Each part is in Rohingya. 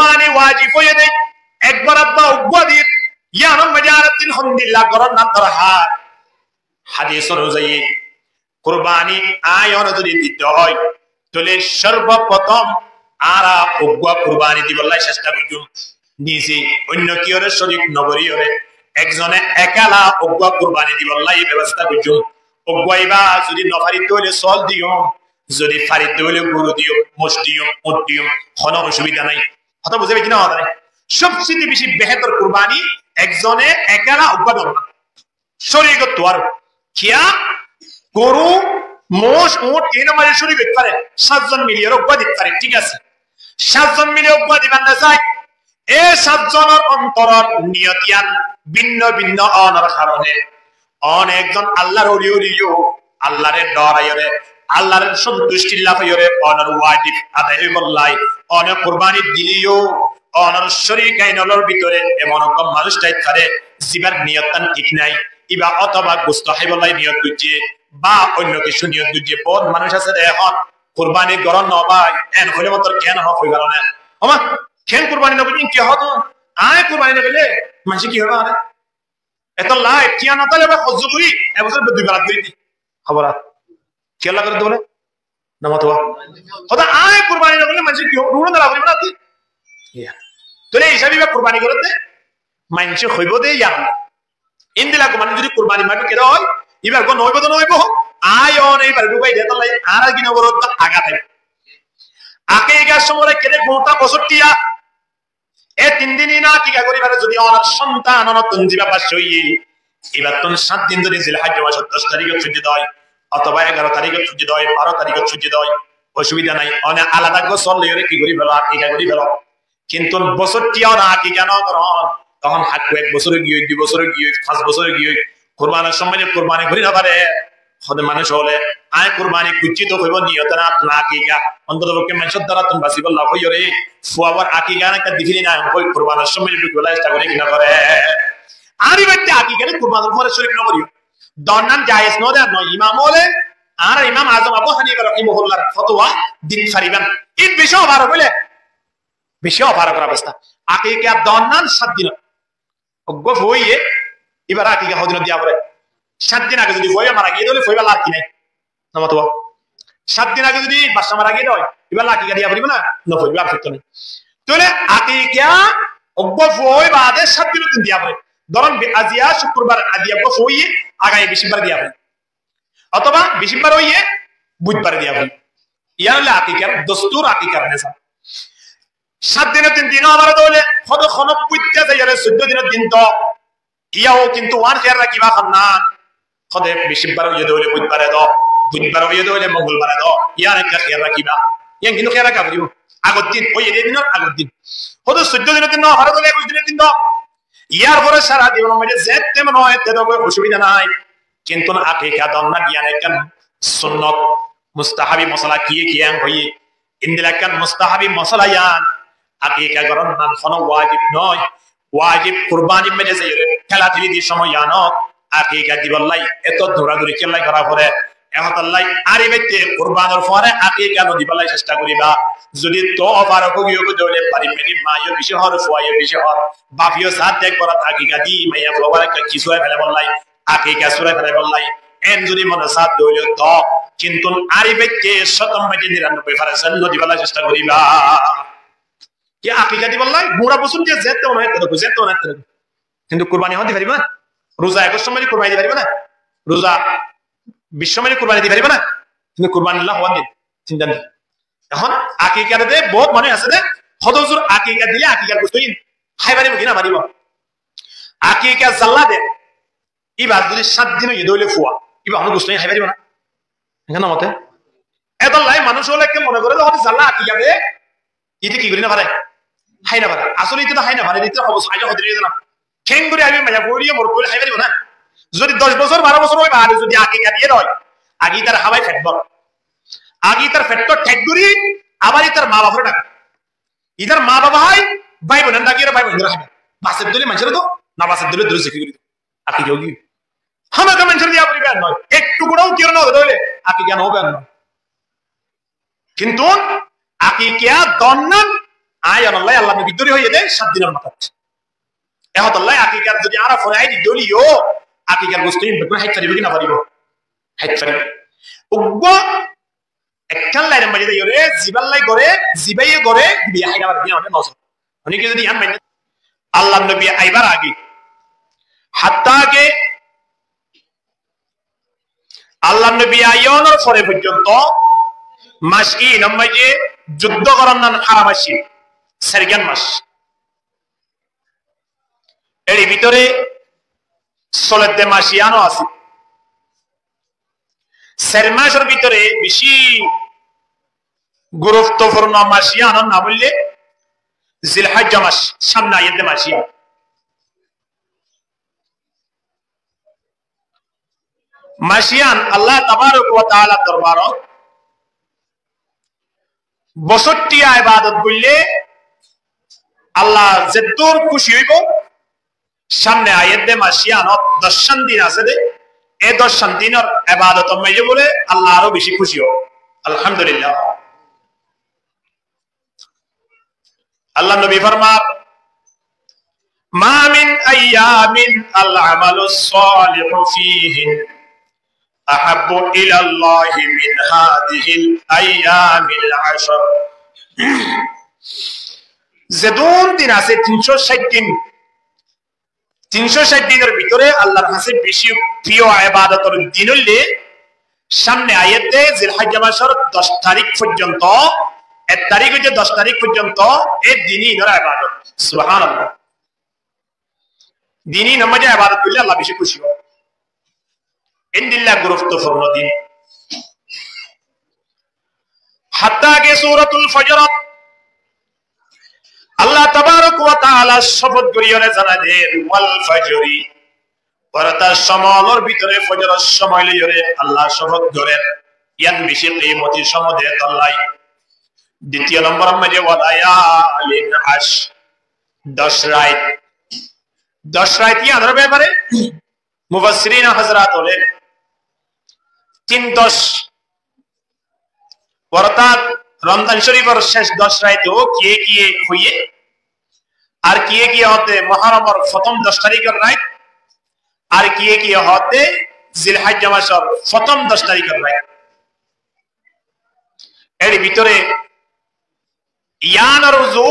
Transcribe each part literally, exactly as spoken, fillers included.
Kurbani wajib óiye dé, ekbar abba uggúa dir, yíanor maze areddin hondilla goron nan dorhar. Hadis onuzai kurbani aññí one zodi dito ói, tóile sorboprotom añára uggúa kurbani dibolla cesta goijjum. Nize oinno kiyóre corik no goríyore, ekzone ekala uggúa kurbani dibolla bebosta goijjum. Uggúa iba zodi no fari tóile sóol diyum, zodi fari tóile goru diyum, moc diyum, uñth diyum, hono osubida nai. Hotá buzí faijjó né? Sobse beci behétor kurbani ekzone ekala uggúa dór. Córigottú ar kiyá? Goru, moc, uñth, inor maze córig óit fare, sátzon miliyóre uggúa dit fare, thík asé. Sátzon mili uggúa dibar de sai, e sátzonor ontoror niyot yián binno binno ónor harone. One ekzon Allar oli óileyo, Allare dhoraiyore, Allar sontusti laf óiyore, onor wajib adai óibolla, one kurbani dileyo, onor córik ainolor bútore emon uggúa manúc táit fare, zibar niyottan thík nai, iba otoba gusto háibolla niyot goijje, ba oinno kessú niyot goijje, bout manúc asé de ehón, kurbani goron no bái, en hoile motor ken hoó hoi faro né? Ó ma, ken kurbani no goijjó, ki hoó to? Aññí kurbani no goille, maincé ki hoibo añáre? Etolla tiañ no táile abar hozzu gorí, e bosór dui barat gorí di. Habarat. Kiyólla gorí de bóle? Nomot wa. Hotá aññí kurbani no goille maincé ki hoó? Ruúna dara gorí bana di. Iya. Tóile e hísabe iba kurbani gorér de, maincé hoibo de yar. Endilla uggúa manúc zodi kurbani mari kede ói, ibar uggúa no óibo de no óibo. Aññí one ibar dhukai de etolla añára ki no gorí de agat ai. Akikar somot kede gottá bosór tiya. E tin din in akika gorí fare zodi onor sontan onottún ziba bacce óiye, ibattún sát din zodi Zilhajja masor doc tarikot sóijje de ói, otoba egaro tarikot sóijje de ói, baró tarikot sóijje de ói, osubida nai. One alada uggúa sóol loiyore ki gorí felo, akika gorí felo. Kintu bosór tiya one akika no goron, tohón hákku ek bosór giyói, dui bosór giyói, fañs bosór giyói, kurbanir somot kurbani gorí no fare. Hode manúc ókkole, aññí kurbani goijjí to hoibo, niyot ot na akika. Ontoto fokke manúcor darattún basibolla hoiyore, fuabar akika na ekka di feli na, hoi kurbanir somot dhukibolla cesta gore ki no gore? Añára ibatte akikare kurbanir fore corik no gorí. Donnan jaiz no de ar no. Imam ókkole, añárar Imam Azom Abu Hanifa rahimahullar fotowa dit fariba. It beci ofarok óile, beci ofarokor obostá. Akika donnan sát din. Uggúa fua óiye, ibar akika hodin diya fore? Sát din age zodi fua iba mara giyé de óile fua ibar laki nai. Nomot wa. Sát din age zodi bacca mara giyé de óile, ibar akika diya foribo na? No foribo, ar fitto nai. Tóile akika uggúa fua ói bade sát din din diya fore. Dóron, be-, aziya cukkurbar, aziya uggúa fua óiye, agami bicibbar diya fore. Otoba bicibbar óiye, buidbar diya fore. Yián óile akikar dostur, akikar nizam. Sát dinor din di no fare de óile, hode hono buitte zaiyore soiddo dinor din do. Iyán kintu one hiyal rakiba hon nan. Hode bicibbar óiye de óile buidbare do, buidbar óiye de óile mongolbare do. Yián ekka hiyal rakiba. Yián kintu hiyal raka foribo. Agor din, óiye de dinor agor din. Hode soiddo dinor din no fare de óile ekuic dinor din do. Yar fore sara dibonor maze zette mone hoó ette do goi, osubida nai. Kintu akika donnan yián ekkán sunnot, mustahabi mosala. Kiye kiye yián hoiye? Endilla ekkán mustahabi mosala yián. Akika goron nan hono wajib no. Wajib kurbanir maze zaiyore tela teli di somoi yiánot akika dibolla eto dóradóri kiyólla gora fore? E hotálla añára ibatte kurbanir fore akika no dibolla cesta goriba. Zodi to ofarok ói giyói de óile, bari meri maiyo beci hoór, fuaiyo beci hoór, bafiyo saá de ek barat akika di maiya fuabar ekka kisú felaibálla, akika surai felaibálla, en zodi mone saá de óile do, kintu añára ibatte cótor maze niranobboi percent no dibolla cesta goriba. Ki akika dibolla, gura bosór diya zette mone hoó ette do, zette mone hoó ette do. Kintu kurbani hon di fariba na? Ruza egor somot kurbani di fariba na? Ruza bicir somot kurbani di fariba na? Kintu kurbani illa hon di? Sinta nai. Ehón akikar de bout manúc asé de, hodo zor akika dile akikar gosto in hái faribo ki no faribo? Akika zalla de, iba zodi sát din óiye de óile fua, iba hono gosto in hái faribo na? Enggán no mote. Etolla manúc ókkole ekka mone gore de, hodo zalla akika de, ite ki gori no fare? Hái no fare. Asole ite to hái no fare, ite to hobos hái no fare, ite na. Kengori ami maiya fua óile morot óile hái faribo na? Zodi doc bosór, baró bosór ói bade zodi akika diye de óile, age itar hábai fet bor. Age itar fet to thek gori, abar itar ma bafore dake. Itar ma baf hái, bái boin dake, bái boin hái. Base de óile maincóre do, no base de óile dóri zikir gori do. Akika ói giyói. Hámaká maincóre diya foribo no. Ek tukura ó kiyóre no de óile akika no óibo no. Kintu akika donnan Aññí yíanolla Allar nobi dóri hoiyé dé sát dinor matát. E hotálla akikar zodi añára fore aái diyé óile yó, akikar gosto ín beggún háit faribó ki no faribó? Háit faribó. Uggúa ekkán lainor maze zaiyóre, zibálla goré, zibáye goré, zibáye háit faribó ki no faribó? Mane ki zodi yían mane Allar nobi aibár age, hattá ki Allar nobi aiyónor fore foijjonto mac inor maze juddó goron nan háram accíl, sairgán mac. Ér bútore soledde mac yíano asé. Sair macor bútore beci guruttofurno mac yíanor nam óilde Zilhijja mac, samne aiyédde mac yían. Mac yían Allah tabarak wa taalar dorbarot bosóttiya ebadot goille Allah zeddúr kúci óibo, samne aiyédde mac yíanot doccán din asé dé, e doccán dinor ebadotor maze bóle Allah aró beci kúci óibo. Alhamdulillah. Allar nobi formar, ما من أيام العمل الصالح فيهن أحب إلى الله من هذه الأيام العشر. Zedún din asé tin cót cáit din, tin cót cáit dinor bútore Allar hañsé beci firiyo ebadotor din óilde samne aiyédde Zilhijja macor doc tarík foijjonto, ek tarík óite doc tarík foijjonto e din inor ebadot. Subhanallah. Din inor maze ebadot goille Allah beci kúci óibo. Endilla guruttofurno din. Hattá ki Suratul Fajrot Allah tabarak wa taala cófot goríyore zanai der, والفجر. Ortát cómolor bútore fojoror cómoi loiyóre Allah cófot gorer. Yían beci kimoti cómot de tollai. Ditiyo nomboror maze وليال عشر, doc rait. Doc rait yíanor befare mufassirin hazrat ókkole tin doc, ortát Romzan Córifor céc doc rait ó kiyé kiyé hoiyé, ar kiyé kiyé hoódde Mohoromor fottóm doc taríkor rait, ar kiyé kiyé hoódde Zilhijja macor fottóm doc taríkor rait. Ér bútore yíanor uzu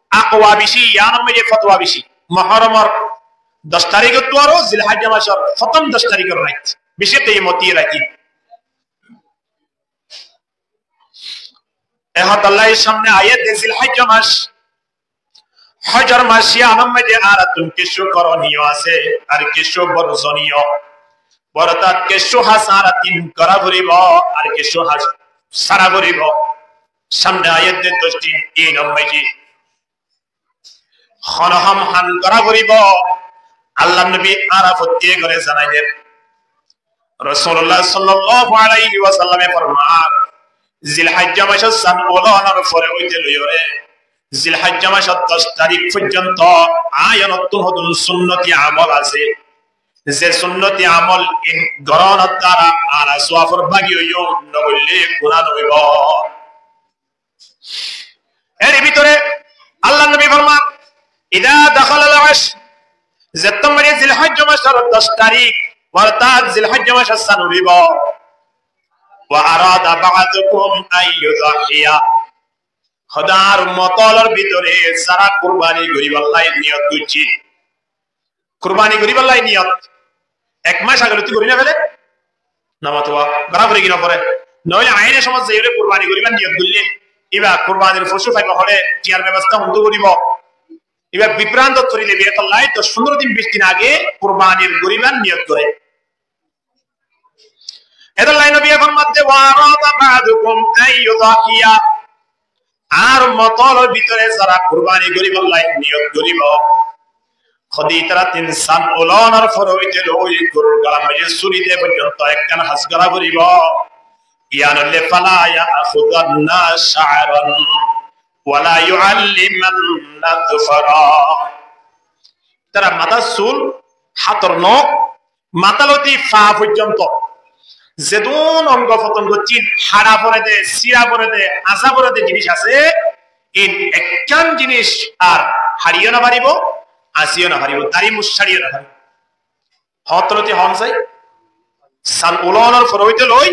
akwa beci, yíanor maze fotwa beci. Mohoromor doc taríkottu aró Zilhijja macor fottóm doc taríkor rait beci kimoti rait. E hotálla samne aiyédde Zilhijja mac, Hojor mac yíanor maze añárattún kessú koroniyo asé, ar kessú borjoniyo. Ortát kessú ham añárattún gora foribo, ar kessú ham sára foribo. Samne aiyédde doc din inor maze hono ham ham gora foribo. Allar nobi añára fottí gore zanai der. Rosulullah sallallahu alaihi wasallame formar, Zilhijja macor san ulonor fore óite loiyóre Zilhijja macor doc tarík foijjonto aññí yíanottún hodún sunnoti amol asé. Ze sunnoti amol ín goronor duara añára suwafor bagi óiyum, no goille guná no óibo. Ér bútore Allar nobi formar, إذا دخل العشر, zettót maze Zilhijja macor doc tarík, ortát Zilhijja macor san uçíbo, وأراد بعضكم أن يضحي. Hóde añár ummot ókkolor bútore zará kurbani goríballa niyot goijjé, kurbani goríballa niyot ek mac age lóti gorí no féle, no mató, gora fori ki no fore? Noóile aine somot zaiyóre kurbani goríbar niyot goille, íba kurbanir focu faibo hoile tiyar bebosta hondilla goríbo? Íba bibrantot forile, etolla doc fundoro din, bic din age kurbanir goríbar niyot gore. Etolla nobiye formadde, وأراد بعضكم أن يضحي. Añár ummot ókkolor bútore zará kurbani goríballa niyot goríbo, hóde ítarattún san ulonor fore óite loi gorur golar maze suri de foijjonto ekkán ham gora foribo. Yían óilde, فلا يأخذن شعرا ولا يعلمن ظفرا. Tará matár sul, hátor nok, matá lóti faa foijjonto zedún ongo fotongo tin, haça fore de, sira fore de, añsa fore de jinis asé, in ekkán jinis ar háriyo no faribó, asíyo no faribó, dari mucáriyo no faribó. Hotór lóti hon sai? San ulonor fore óite loi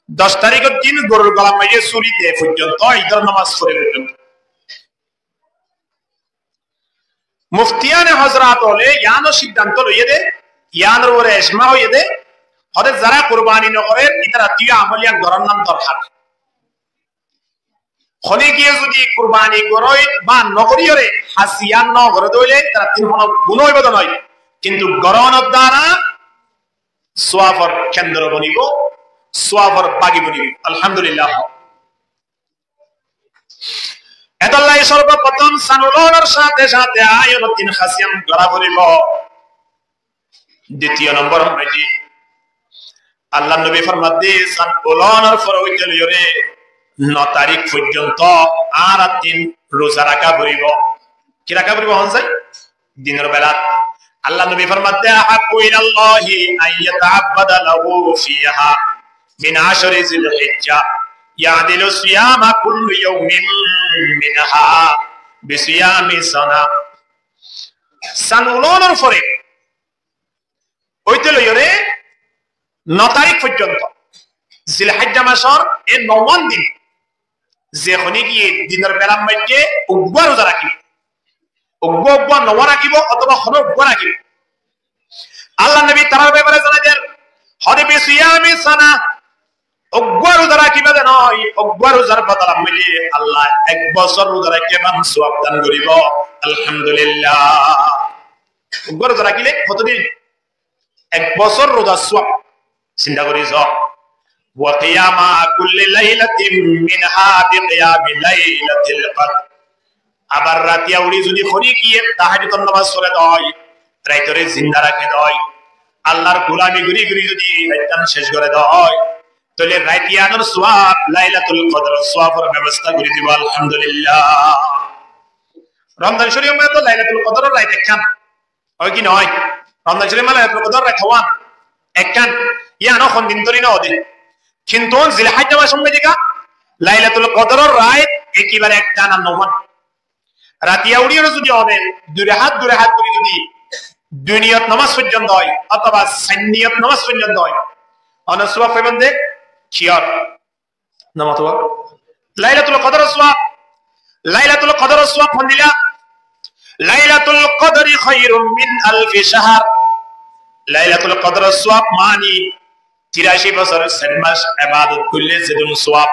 doc tarikor din gorur golar maze suri de foijjonto, Idor nomaz fore foijjonto. Muftiyane hozrat ókkole yián or siddanto loiye de, yián or uore ejma óiye de, hode zara kurbani no gorer, itará ttu amol yián goron nan dorhar. Hone giyé zodi kurbani goroi ba no goriyore, hasiyan no gore de óile, itará ttu hono guná óibo de no, kintu goron or dara suafor kendro bonibo, suafor bagi bonibo. Alhamdulillah. Etolla sorboprotom san ulonor sáte sáte ayon or tin hasiyan gora foribo. Ditiyo nombor maze Allar nobi format de san ulonor fore óite loiyore no tarik foijjonto añára ttu ruza raka foribo. Ki raka foribo hon sai? Dinor belat. Allar nobi format de, "Ahabbu ilallahi an yuta'abbada lahu fiha min ashri zil hijja, ya'dilu siyama kulli yawmin minha bi siyami sana." San ulonor fore óite loiyore no tarik foijjonto Zilhijja masor e nouwan din, ze hone giyé dinor belar maze uggwá ruza rakibo, uggwá uggwá nouwa rakibo otoba hono uggwá rakibo. Allar nobi tarar bepare zanai der, hode bi siyami sana, uggwá ruza rakiba de no, uggwá ruzar bodolar maze Allah ek bosor ruza rakiba suab dan goribo. Alhamdulillah. Uggwá ruza rakile hoto din? Ek bosor ruzar suab. Sinta gori so. Wa qiyama kulli laylatin minha bi qiyami laylatil qadr. Abar ratiya uçi zodi hone giyé tahajjudor nomaz fore de ói, raitore zinda rake de ói, Allar gulami gori gori zodi raittan cec gore de ói, toile ratiyanor suab Lailatul Qodror suafor bebosta gori dibo. Alhamdulillah. Romzan Corif or maze to Lailatul Qodror rait ekkán, ói ki no? Romzan Corif or maze Lailatul Qodror rait howan? Ekkán. Yián o hondin dóri no de. Kintu Zilhijja masor maze de Lailatul Qodror rait ekebare ekkán ar nouwan. Ratiya uçiyore zodi one dui rakat dui rakat gori zodi dui niyot nomaz foijjonto ói otoba sair niyot nomaz foijjonto ói, one suab faiban de. Kiyór? Nomaz. Lailatul Qodror suab. Lailatul Qodror suab hondilla? Lailatul Qodri khairun min alfi shahr. Lailatul Qodror suab mani tiraci bosor sair mas ebadot goille zedún suab,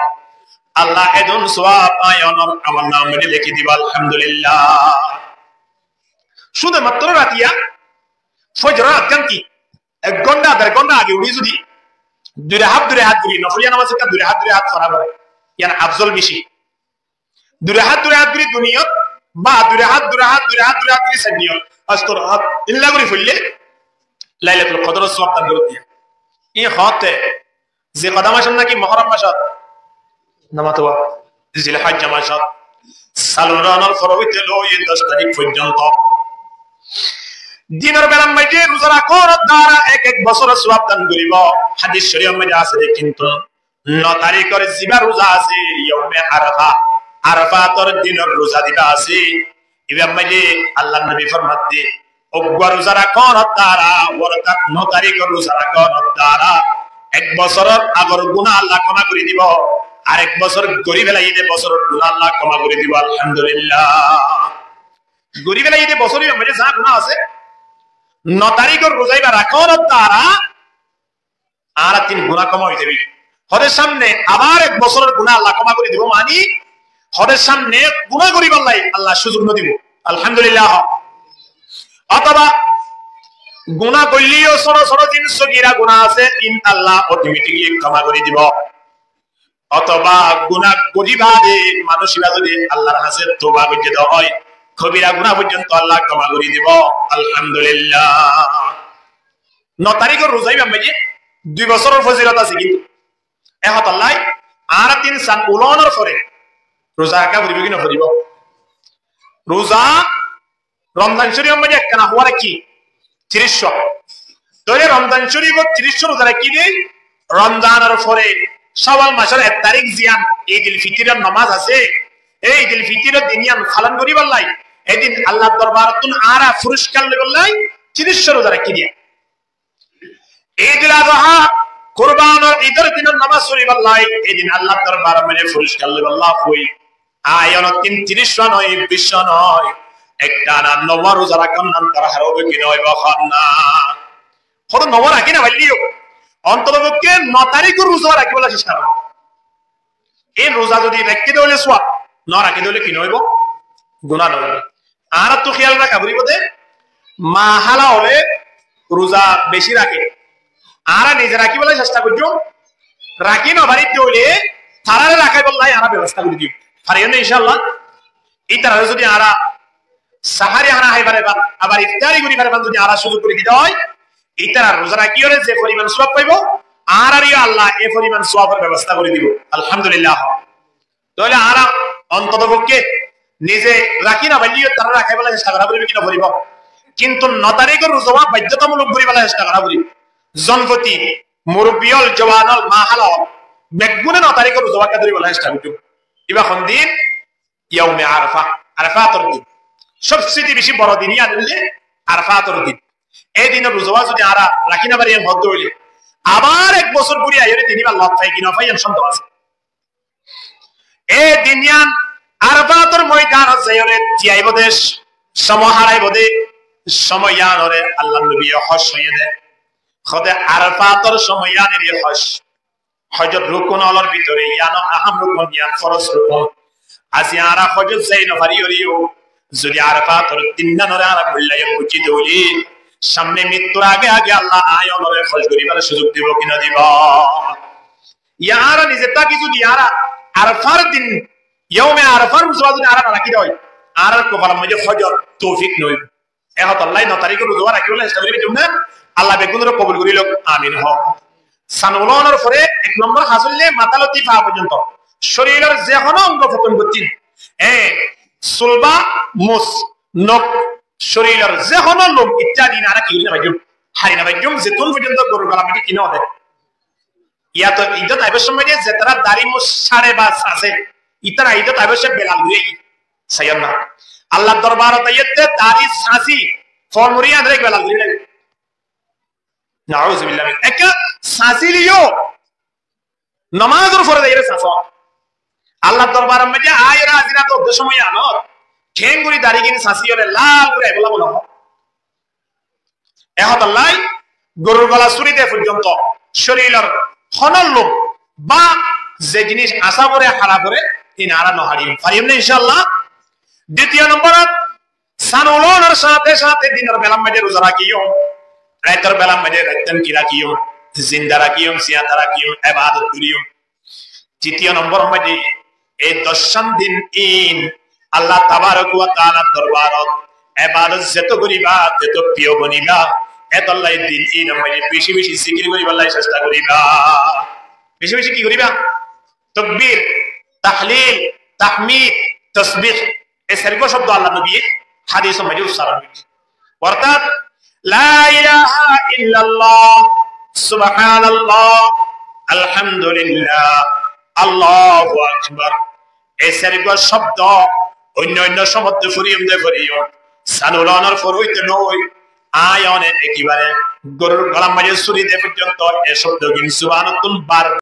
Allah edún suab añí onor amolnamar maze leki dibo. Alhamdulillah. Cúde matro ratiya fojror adán ki ek gonta der gonta age uçi zodi dui rakat dui rakat gori, nofoliya nomaz ekka dui rakat dui rakat fora fore, yián afzol beci. Dui rakat dui rakat gori dui niyot, ba dui rakat dui rakat dui rakat dui rakat gori sair niyot, fañs rakat illa gori foille Lailatul Qodror suab dan gori diye. Iín hote Zilkada masot naki Muharrom masot? Nomaz. Zilhijja masot. San ulonor fore óite loi doc tarik foijjonto dinor belar maze ruza rakonor dara ek ek bosoror suab dan goribo. Hadis corif or maze asé de, kintu no tarikor ziba ruza asé, yaume Arafa, Arafator dinor ruza diba asé, ibar maze Allar nobi format de, uggwá ruza rakonor dara, orthat no tarikor ruza rakonor dara ek bosoror agor guná Allah koma gori dibo, ar ek bosor gori felaiyé de bosoror guná Allah koma gori dibo. Alhamdulillah. Gori felaiyé de bosoror maze za guná asé, no tarikor ruza iba rakonor dara añárattún guná koma ói zaibo. Hode samne abar ek bosoror guná Allah koma gori dibo, mani hode samne guná goribar lai Allah cúzug no dibo. Alhamdulillah. Otoba guná goilleyo sóro sóro zin sogira guná asé, in Allah automatically koma gori dibo. Otoba guná gori bade manúic iba zodi Allar hañse toba goijje de ói, kobira guná foijjonto Allah koma gori dibo. Alhamdulillah. No tarikor ruza ibar maze dui bosoror fozilot asé, kintu e hotálla añárattún san ulonor fore ruza raka foribo ki no foribo? Ruza Romzan Corif or maze ekkán hoó ar ki? Tiric wak. Toile Romzan Corif ot tiric wak ruza raki de, Romzanor fore Cawal masor ek tarik ziyan Idul Fitror nomaz asé, Ei Idul Fitror din yián falon goríballái, e din Allar dorbarottún añára furiskar loiballái tiríccwá ruza rakí diya. Idul Adha, Kurbanor Idor dinor nomaz foríballái, e din Allar dorbaror maze furiskar loiballái hoi. Añí onottún tiríccwá noó, biccwá noó, ektána nowá ruza rakón nan tar hára óibo ki noóibo, hoón na? Hoto nowá rakí no failleyó, ontoto fokke no taríkor ruza rakíballá cesta goró. Ei ruza zodi rakí dóile suwab, no rakí dóile ki no óibo? Guná no óibo. Añárattú hiyal raká foribó de, mahala ókkole ruza beci raké. Añára nize rakíballá cesta goijjum, rakí no fari dóile tarare rakáiballá añára bebosta gorí diyum. Fariyum né, incállah? Ítarare zodi añára sahari hána hái fari fán, abar iftari gorí fari fán zodi añára suzuk gorí dito ói, ítara ruza rakíyore ze foriman suwab faibo, añárareyó Allah e foriman suwabor bebosta gorí dibo. Alhamdulillah. Tóile añára ontoto fokke nize rakí no failleyó tarare rakáiballá cesta gorá foribó ki no foribó? Kintu no taríkor ruza wá baiddotamulok goríballá cesta gorá foribó. Zonfoti, murubbi ól, juwan ól, mahala ól, beggúne no taríkor ruza wá dóribolla cesta goijjum. Iba hon din? Yaume Arafa, Arafator din. Sobseti beci boro din yián óilde Arafator din. E dinor ruza wá zodi añára rakí no fari yián hoddé óile, abar ek bosór guri aiyóre din iba lot fai ki no fai yián sondeho asé. E din yián Arafator moidanot zaiyóre tiyaibo de, somoi háraibó de, somoi yiánore Allar nobiye hoc hoiyé de. Hóde Arafator somoi yiánore hoc. Hocor rukun ólor bútore yián ó aham rukun, yián foroz rukun. Aijja añára hocot zai no fariyóre yó, zodi Arafator din yiánore añára mullayon goijjí dóile, samne mittur age age Allah añára ólore hoc goríbar suzuk dibo ki no dibo? Yián añára nize táki zodi añára Arafar din, yaume Arafar ruza zodi añára no rakí dói, añárar kofolor maze hocor toufik no óibo. E hotálla no taríkor ruza wá rakíballá cesta gorí faijjum né? Allah beggúnore kobul gorí louk, amin hoó. San ulonor fore ek nombor hás óilde matá lóti faa foijjonto, córilor ze hono ongo fotongottún, e, sulba, mus, nok, córilor ze hono lom ittadi añára ki gorí no faijjum? Hári no faijjum, zettún foijjonto gorur golar maze ki no de. Yáto Idot aibar somoi de zetará dari mus sáçe bas asé, ítara Idot aibar somoi belal gorí aiyé. Saiyon na. Allar dorbarot aiyóre dari sáñsi, fol muri añára belal gorí laibo. Nauzubillah min. Ekka sáñsi liyó nomazor fore zaiyóre sáñso. Allar dorbaror maze aiyóre házir óito de somoi yiánot kengori dari gin sáñsiyóre lal gorí aibólla mone hoó. E hotálla gorur gola súri de foijjonto córilor hono lom ba ze jinis asá fore, hára fore, iín añára no hári fariyum né, incállah? Ditiyo nomborot, san ulonor sáñte sáñte dinor belar maze ruza rakiyum, raitor belar maze raittán ki rakiyum, zinda rakiyum, siyata rakiyum, ebadot goijjum. Titiyo nombor maze, e doccán din iín Allah tabarak wa taalar dorbarot ebadot zeto goríba, teto firiyo boniba. Etolla e din iínor maze beci beci zikir goríballá cesta goríba. Beci beci ki goríba? Tokbir, tahlil, tahmid, tosbih. E sairgua cobdo Allar nobiye hádisor maze uccaron goijjé. Ortát, la ilaha illallah, subhanallah, alhamdulillah, Allahu akbar. E sairgua cobdo oinno oinno somot de foriyum de foriyum, san ulonor fore óite loi, añí one ekebare gorur golar maze súri de foijjonto e cobdo gin zubanottún bar